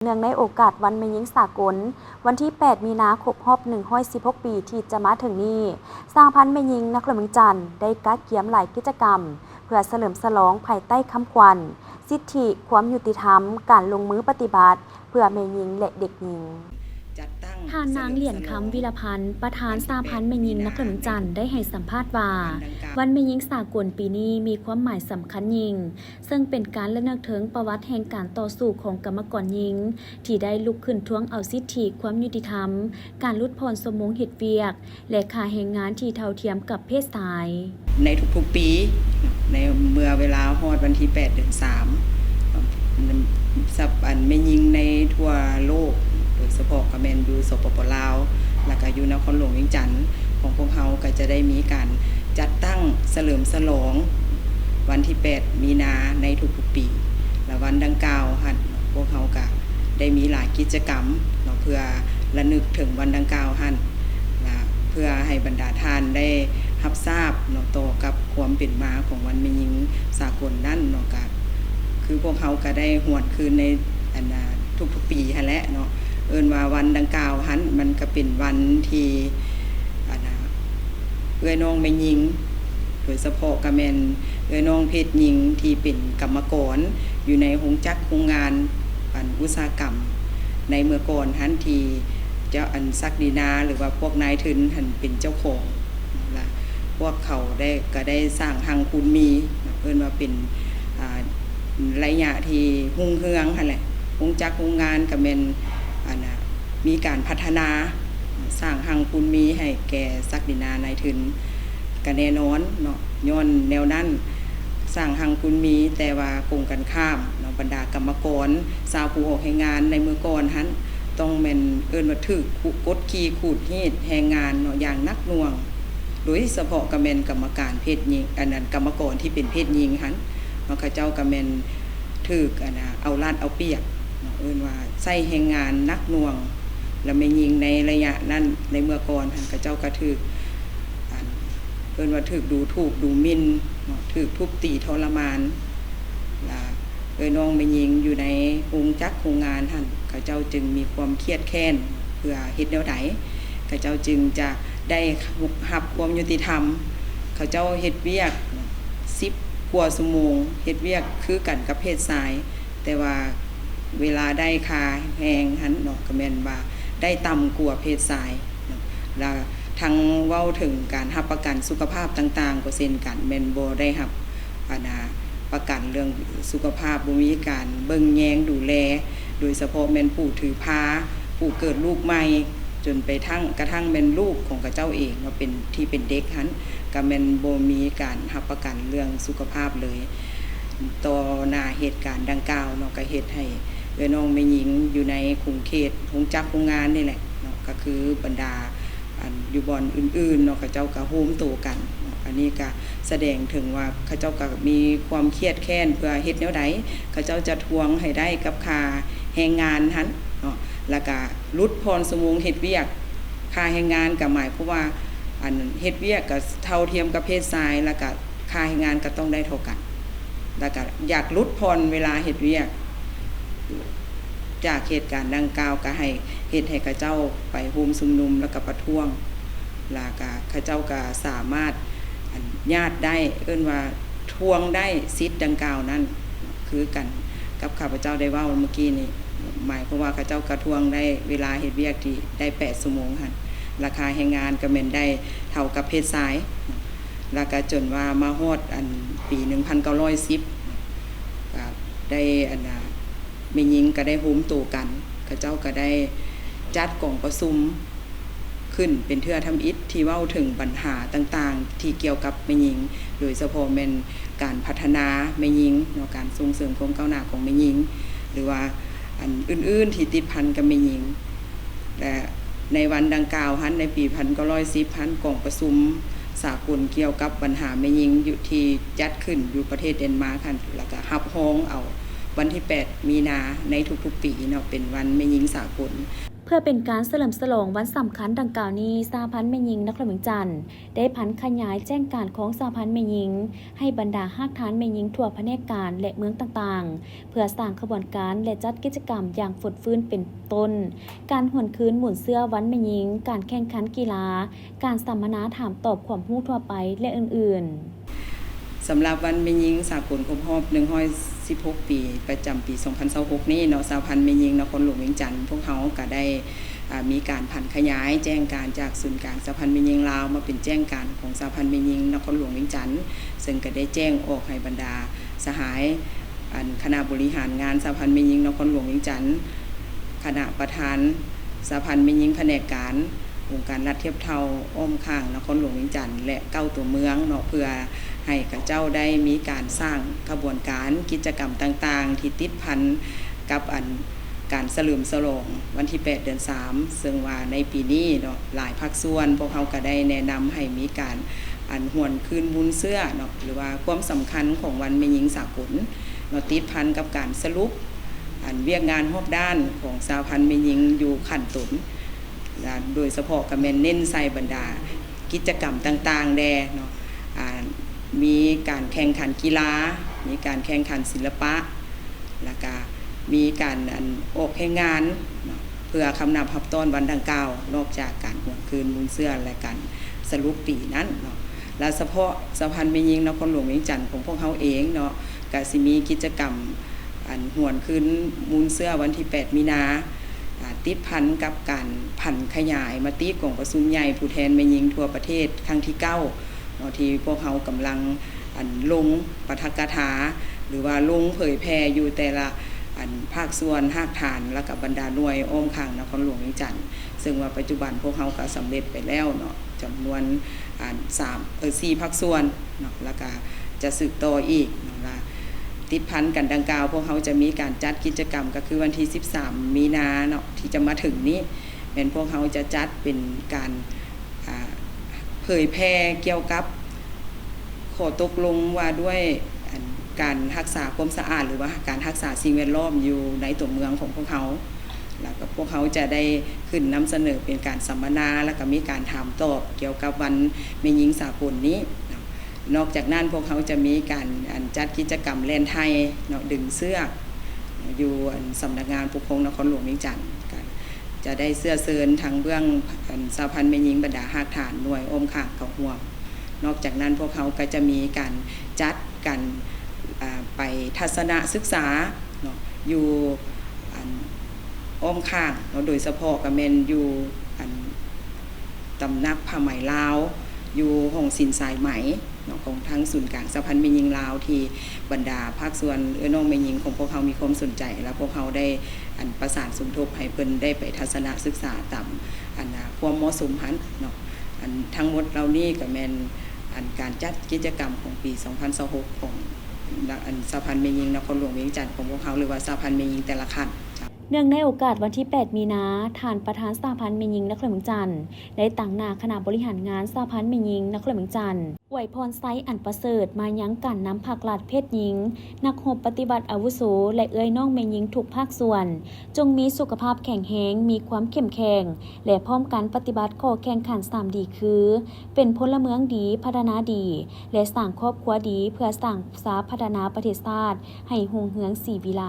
ເນື່ອງໃນໂອກາດວັນແມ່ຍິງສາກົນ ວັນທີແປດ ມີນາ ຄົບຮອບ ໜຶ່ງຮ້ອຍສິບຫົກ ປີທີ່ຈະມາເຖິງນີ້, ສະຫະພັນແມ່ຍິງນະຄອນຫຼວງວຽງຈັນ ໄດ້ກະກຽມຫຼາຍກິດຈະກຳ ເພື່ອສະເຫຼີມສະຫຼອງພາຍໃຕ້ຄຳຂວັນ ສິດທິ, ຄວາມຍຸຕິທຳ, ການລົງມືປະຕິບັດ ເພື່ອແມ່ຍິງ ແລະ ເດັກຍິງ. ທ່ານນາງ ຫຼຽນຄຳ ວິລະພັນ ປະທານສະຫະພັນແມ່ຍິງນະຄອນຫຼວງວຽງຈັນ ໄດ້ໃຫ້ສຳພາດວ່າ ວັນແມ່ຍິງສາກົນປີນີ້ມີຄວາມໝາຍສຳຄັນຍິ່ງ, ເຊິ່ງເປັນການລະນຶກເຖິງປະຫວັດແຫ່ງການຕໍ່ສູ້ຂອງກຳມະກອນຍິງ ທີ່ໄດ້ລຸກຂຶ້ນທວງເອົາສິດທິ, ຄວາມຍຸຕິທຳ, ການຫຼຸດຜ່ອນຊົ່ວໂມງເຮັດວຽກ ແລະ ຄ່າແຮງງານທີ່ເທົ່າທຽມກັບເພດຊາຍ. ໃນທຸກໆປີ ໃນເມື່ອເວລາຮອດວັນທີແປດ ເດືອນສາມ ສັບ ອັນ ແມ່ຍິງໃນທົ່ວໂລກ ໂດຍສະເພາະກໍແມ່ນຢູ່ ສປປ ລາວ ແລ້ວກໍຢູ່ນະຄອນຫຼວງວຽງຈັນຂອງພວກເຮົາ ກໍຈະໄດ້ມີການຈັດຕັ້ງສະເຫຼີມສະຫຼອງວັນທີແປດ ມີນາ ໃນທຸກໆປີ ແລະ ວັນດັ່ງກ່າວຫັ້ນ ພວກເຮົາກໍໄດ້ມີຫຼາຍກິດຈະກຳເນາະ ເພື່ອລະນຶກເຖິງວັນດັ່ງກ່າວຫັ້ນ ລະເພື່ອໃຫ້ບັນດາທ່ານໄດ້ຮັບຊາບເນາະ ຕໍ່ກັບຄວາມເປັນມາຂອງວັນແມ່ຍິງສາກົນນັ້ນເນາະ ກະຄືພວກເຮົາກະໄດ້ຫວນຄືນໃນ ອັນ ທຸກໆປີຫັ້ນແຫຼະເນາະ ເອີ້ນວ່າວັນດັ່ງກ່າວຫັ້ນ ມັນກະເປັນວັນທີ່ ອັນ ເອື້ອຍນ້ອງແມ່ຍິງ ໂດຍສະເພາະກະແມ່ນເອື້ອຍນ້ອງເພດຍິງທີ່ເປັນກຳມະກອນຢູ່ໃນໂຮງຈັກໂຮງງານ ອັນ ອຸດສາຫະກຳໃນເມື່ອກ່ອນຫັ້ນ ທີ່ເຈົ້າ ອັນ ສັກດິນາ ຫຼືວ່າພວກນາຍທຶນຫັ້ນເປັນເຈົ້າຂອງ ລະພວກເຂົາໄດ້ ກະໄດ້ສ້າງຮັ່ງຄູນມີ ເອີ້ນວ່າເປັນ ອາ ໄລຍະທີ່ຮຸ່ງເຮືອງຫັ້ນແຫຼະ ໂຮງຈັກໂຮງງານກະແມ່ນ ອັນ ມີການພັດທະນາ ສ້າງຮັ່ງຄູນມີໃຫ້ແກ່ສັກດິນານາຍທຶນ ກະແນ່ນອນເນາະ ຍ້ອນແນວນັ້ນ ສ້າງຮັ່ງຄູນມີ ແຕ່ວ່າກົງກັນຂ້າມເນາະ ບັນດາກຳມະກອນ ຊາວຜູ້ອອກແຮງງານໃນເມື່ອກ່ອນຫັ້ນ ຕ້ອງແມ່ນເອີ້ນວ່າຖືກກົດຂີ່ຂູດຮີດແຮງງານເນາະ ຢ່າງໜັກໜ່ວງ ໂດຍສະເພາະກະແມ່ນກຳມະການເພດຍິງ ອັນນັ້ນ ກຳມະກອນທີ່ເປັນເພດຍິງຫັ້ນເນາະ ເຂົາເຈົ້າກະແມ່ນຖືກ ອັນ ເອົາລັດເອົາປຽບເນາະ ເອີ້ນວ່າໃຊ້ແຮງງານໜັກໜ່ວງ ລະແມ່ຍິງໃນໄລຍະນັ້ນ ໃນເມື່ອກ່ອນຫັ້ນ ເຂົາເຈົ້າກະຖືກ ອັນ ເອີ້ນວ່າຖືກດູຖູກດູໝິ່ນເນາະ ຖືກທຸບຕີທໍລະມານ ລະເອື້ອຍນ້ອງແມ່ຍິງຢູ່ໃນໂຮງຈັກໂຮງງານຫັ້ນ ເຂົາເຈົ້າຈຶ່ງມີຄວາມຄຽດແຄ້ນ ເພື່ອເຮັດແນວໃດ ເຂົາເຈົ້າຈຶ່ງຈະໄດ້ຮັບຄວາມຍຸຕິທຳ ເຂົາເຈົ້າເຮັດວຽກສິບກວ່າຊົ່ວໂມງ ເຮັດວຽກຄືກັນກັບເພດຊາຍ ແຕ່ວ່າເວລາໄດ້ຄ່າແຮງຫັ້ນເນາະ ກະແມ່ນວ່າໄດ້ຕ່ຳກວ່າເພດຊາຍເນາະ ລະທັງເວົ້າເຖິງການຮັບປະກັນສຸຂະພາບຕ່າງໆ ກໍເຊັ່ນກັນ ແມ່ນບໍ່ໄດ້ຮັບ ອັນນາ ປະກັນເລື່ອງສຸຂະພາບ ບໍ່ມີການເບິ່ງແຍງດູແລ ໂດຍສະເພາະແມ່ນຜູ້ຖືພາ ຜູ້ເກີດລູກໃໝ່ ຈົນໄປທັງ ກະທັ່ງແມ່ນລູກຂອງເຂົາເຈົ້າເອງ ວ່າເປັນ ທີ່ເປັນເດັກຫັ້ນ ກະແມ່ນບໍ່ມີການຮັບປະກັນເລື່ອງສຸຂະພາບເລີຍ. ຕໍ່ໜ້າເຫດການດັ່ງກ່າວເນາະ ກະເຮັດໃຫ້ເອື້ອຍນ້ອງແມ່ຍິງຢູ່ໃນຂົງເຂດໂຮງຈັກໂຮງງານນີ້ແຫຼະເນາະ ກະຄືບັນດາ ອັນຢູ່ບ່ອນອື່ນໆເນາະ ເຂົາເຈົ້າກະໂຮມໂຕກັນເນາະ ອັນນີ້ກະສະແດງເຖິງວ່າເຂົາເຈົ້າກະມີຄວາມຄຽດແຄ້ນ ເພື່ອເຮັດແນວໃດເຂົາເຈົ້າຈະທວງໃຫ້ໄດ້ກັບຄ່າແຮງງານຫັ້ນເນາະ ລະກະຫຼຸດຜ່ອນຊົ່ວໂມງເຮັດວຽກ ຄ່າແຮງງານກະໝາຍຄວາມວ່າ ອັນເຮັດວຽກກະເທົ່າທຽມກັບເພດຊາຍ ລະກະຄ່າແຮງງານກະຕ້ອງໄດ້ເທົ່າກັນ ລະກະຢາກຫຼຸດຜ່ອນເວລາເຮັດວຽກ. ຈາກເຫດການດັ່ງກ່າວກະໃຫ້ ເຮັດໃຫ້ເຂົາເຈົ້າໄປໂຮມຊຸມນຸມ ລະກະປະທ້ວງ ລະກະເຂົາເຈົ້າກະສາມາດ ອັນ ຍາດໄດ້ ເອີ້ນວ່າທວງໄດ້ສິດດັ່ງກ່າວນັ້ນ ຄືກັນກັບຂ້າພະເຈົ້າໄດ້ເວົ້າມື້ກີ້ນີ້ ໝາຍຄວາມວ່າເຂົາເຈົ້າກະທວງໄດ້ເວລາເຮັດວຽກທີ່ໄດ້ແປດຊົ່ວໂມງຫັ້ນ ລາຄາແຮງງານກະແມ່ນໄດ້ເທົ່າກັບເພດຊາຍ ລະກະຈົນວ່າມາຮອດ ອັນ ປີໜຶ່ງພັນເກົ້າຮ້ອຍສິບ ກະໄດ້ ອັນນາ ແມ່ຍິງກະໄດ້ໂຮມໂຕກັນ ເຂົາເຈົ້າກະໄດ້ຈັດກອງປະຊຸມຂຶ້ນເປັນເທື່ອທຳອິດ ທີ່ເວົ້າເຖິງບັນຫາຕ່າງໆທີ່ກ່ຽວກັບແມ່ຍິງ ໂດຍສະເພາະແມ່ນການພັດທະນາແມ່ຍິງເນາະ ການສົ່ງເສີມຄວາມກ້າວໜ້າຂອງແມ່ຍິງ ຫຼືວ່າອັນອື່ນໆທີ່ຕິດພັນກັບແມ່ຍິງ ແລະ ໃນວັນດັ່ງກ່າວຫັ້ນ ໃນປີໜຶ່ງພັນເກົ້າຮ້ອຍສິບຫັ້ນ ກອງປະຊຸມສາກົນກ່ຽວກັບບັນຫາແມ່ຍິງຢູ່ ທີ່ຈັດຂຶ້ນຢູ່ປະເທດເດນມາກຫັ້ນ ລະກະຮັບຮອງເອົາ ວັນທີແປດມີນາໃນທຸກໆປີເນາະ ເປັນວັນແມ່ຍິງສາກົນ. ເພື່ອເປັນການສະເຫຼີມສະຫຼອງວັນສຳຄັນດັ່ງກ່າວນີ້, ສະຫະພັນແມ່ຍິງນະຄອນຫຼວງວຽງຈັນ ໄດ້ຜັນຂະຫຍາຍແຈ້ງການຂອງສະຫະພັນແມ່ຍິງ ໃຫ້ບັນດາຮາກຖານແມ່ຍິງທົ່ວພະແນກການ ແລະ ເມືອງຕ່າງໆ ເພື່ອສ້າງຂະບວນການ ແລະ ຈັດກິດຈະກຳຢ່າງຟົດຟື້ນ ເປັນຕົ້ນ ການຫວນຄືນມູນເຊື້ອວັນແມ່ຍິງ, ການແຂ່ງຂັນກິລາ, ການສຳມະນາຖາມຕອບຄວາມຮູ້ທົ່ວໄປ ແລະ ອື່ນໆ. ສຳລັບວັນແມ່ຍິງສາກົນຄົບຮອບໜຶ່ງຮ້ອຍສິບຫົກປີ ປະຈຳປີສອງພັນຊາວຫົກນີ້ເນາະ, ສະຫະພັນແມ່ຍິງນະຄອນຫຼວງວຽງຈັນ ພວກເຮົາກະໄດ້ ອາ ມີການຜັນຂະຫຍາຍແຈ້ງການຈາກສູນກາງສະຫະພັນແມ່ຍິງລາວ ມາເປັນແຈ້ງການຂອງສະຫະພັນແມ່ຍິງນະຄອນຫຼວງວຽງຈັນ, ເຊິ່ງກະໄດ້ແຈ້ງອອກໃຫ້ບັນດາສະຫາຍ ອັນ ຄະນະບໍລິຫານງານສະຫະພັນແມ່ຍິງນະຄອນຫຼວງວຽງຈັນ, ຄະນະປະທານສະຫະພັນແມ່ຍິງພະແນກການ, ອົງການລັດທຽບເທົ່າອ້ອມຂ້າງນະຄອນຫຼວງວຽງຈັນ ແລະ ເກົ້າຕົວເມືອງເນາະ, ເພື່ອໃຫ້ເຂົາເຈົ້າໄດ້ມີການສ້າງຂະບວນການກິດຈະກຳຕ່າງໆ ທີ່ຕິດພັນກັບ ອັນ ການສະເຫຼີມສະຫຼອງວັນທີແປດເດືອນສາມ, ເຊິ່ງວ່າໃນປີນີ້ເນາະ ຫຼາຍພາກສ່ວນພວກເຮົາກະໄດ້ແນະນຳໃຫ້ມີການ ອັນ ຫວນຄືນມູນເຊື້ອເນາະ ຫຼືວ່າຄວາມສຳຄັນຂອງວັນແມ່ຍິງສາກົນເນາະ ຕິດພັນກັບການສະຫຼຸບ ອັນ ວຽກງານຮອບດ້ານຂອງສະຫະພັນແມ່ຍິງຢູ່ຂັ້ນຕົ້ນ ແລະ ໂດຍສະເພາະກະແມ່ນເນັ້ນໃສ່ບັນດາກິດຈະກຳຕ່າງໆແດ່ເນາະ ອາ ມີການແຂ່ງຂັນກິລາ, ມີການແຂ່ງຂັນສິລະປະ ແລ້ວກະມີການ ອັນ ອອກແຮງງານເນາະ ເພື່ອຄຳນັບຮັບຕ້ອນວັນດັ່ງກ່າວ, ນອກຈາກການຫວນຄືນມູນເຊື້ອ ແລະ ການສະຫຼຸບປີນັ້ນເນາະ ແລະ ສະເພາະສະຫະພັນແມ່ຍິງນະຄອນຫຼວງວຽງຈັນຂອງພວກເຮົາເອງເນາະ ກະຊິມີກິດຈະກຳ ອັນ ຫວນຄືນມູນເຊື້ອວັນທີແປດມີນາ ອາ ຕິດພັນກັບການຜັນຂະຫຍາຍມະຕິກອງປະຊຸມໃຫຍ່ຜູ້ແທນແມ່ຍິງທົ່ວປະເທດຄັ້ງທີເກົ້າເນາະ ທີ່ພວກເຮົາກຳລັງ ອັນ ລົງປາຖະກະຖາ ຫຼືວ່າລົງເຜີຍແຜ່ຢູ່ແຕ່ລະ ອັນ ພາກສ່ວນຮາກຖານ ແລ້ວກະບັນດາໜ່ວຍອ້ອມຂ້າງນະຄອນຫຼວງວຽງຈັນ, ເຊິ່ງວ່າປັດຈຸບັນພວກເຮົາກະສຳເລັດໄປແລ້ວເນາະ ຈຳນວນ ອັນ ສາມ ເອີ ສີ່ພາກສ່ວນເນາະ ແລ້ວກະຈະສືບຕໍ່ອີກເນາະ. ແລະ ຕິດພັນກັນດັ່ງກ່າວ ພວກເຮົາຈະມີການຈັດກິດຈະກຳ ກະຄືວັນທີສິບສາມມີນາເນາະ ທີ່ຈະມາເຖິງນີ້ ແມ່ນພວກເຮົາຈະຈັດເປັນການ ອາ ເຜີຍແຜ່ກ່ຽວກັບຂໍ້ຕົກລົງວ່າດ້ວຍ ອັນ ການຮັກສາຄວາມສະອາດ ຫຼືວ່າການຮັກສາສິ່ງແວດລ້ອມຢູ່ໃນຕົວເມືອງຂອງພວກເຮົາ, ແລ້ວກະພວກເຮົາຈະໄດ້ຂຶ້ນນຳສະເໜີເປັນການສຳມະນາ ແລ້ວກະມີການຖາມຕອບກ່ຽວກັບວັນແມ່ຍິງສາກົນນີ້ເນາະ. ນອກຈາກນັ້ນ ພວກເຮົາຈະມີການ ອັນ ຈັດກິດຈະກຳແລ່ນໄທເນາະ ດຶງເຊືອກ ຢູ່ ອັນ ສຳນັກງານປົກຄອງນະຄອນຫຼວງວຽງຈັນ ກະຈະໄດ້ເຊື້ອເຊີນທາງເບື້ອງ ອັນ ສະຫະພັນແມ່ຍິງບັນດາຮາກຖານໜ່ວຍອ້ອມຂ້າງເຂົ້າຮ່ວມ. ນອກຈາກນັ້ນ ພວກເຮົາກະຈະມີການຈັດການ ອາ ໄປທັດສະນະສຶກສາເນາະ ຢູ່ ອັນ ອ້ອມຂ້າງເນາະ ໂດຍສະເພາະກະແມ່ນຢູ່ ອັນ ຕຳໜັກຜ້າໄໝລາວ ຢູ່ຫ້ອງສິນສາຍໄໝເນາະ ຂອງທາງສູນກາງສະຫະພັນແມ່ຍິງລາວ ທີ່ບັນດາພາກສ່ວນເອື້ອຍນ້ອງແມ່ຍິງຂອງພວກເຮົາມີຄວາມສົນໃຈ ແລະ ພວກເຮົາໄດ້ ອັນ ປະສານສົມທົບໃຫ້ເພິ່ນໄດ້ໄປທັດສະນະສຶກສາຕາມ ອັນ ຄວາມເໝາະສົມຫັ້ນເນາະ. ອັນ ທັງໝົດເຫຼົ່ານີ້ກະແມ່ນ ອັນ ການຈັດກິດຈະກຳຂອງປີສອງພັນຊາວຫົກ ຂອງ ອັນ ສະຫະພັນແມ່ຍິງນະຄອນຫຼວງວຽງຈັນຂອງພວກເຮົາ ຫຼືວ່າສະຫະພັນແມ່ຍິງແຕ່ລະຂັ້ນ. ເນື່ອງໃນໂອກາດວັນທີແປດມີນາ, ທ່ານປະທານສະຫະພັນແມ່ຍິງນະຄອນຫຼວງວຽງຈັນ ໄດ້ຕາງໜ້າຄະນະບໍລິຫານງານສະຫະພັນແມ່ຍິງນະຄອນຫຼວງວຽງຈັນ ອວຍພອນໄຊອັນປະເສີດມາຍັງການນຳພັກລັດເພດຍິງ, ນັກຮົບປະຕິວັດອາວຸໂສ ແລະ ເອື້ອຍນ້ອງແມ່ຍິງທຸກພາກສ່ວນ, ຈົ່ງມີສຸຂະພາບແຂງແຮງ, ມີຄວາມເຂັ້ມແຂງ ແລະ ພ້ອມກັນປະຕິບັດຂໍ້ແຂ່ງຂັນສາມດີ ຄື ເປັນພົນລະເມືອງດີ, ພັດທະນາດີ ແລະ ສ້າງຄອບຄົວດີ ເພື່ອສ້າງສາພັດທະນາປະເທດຊາດໃຫ້ຮຸ່ງເຮືອງສີວິໄລ.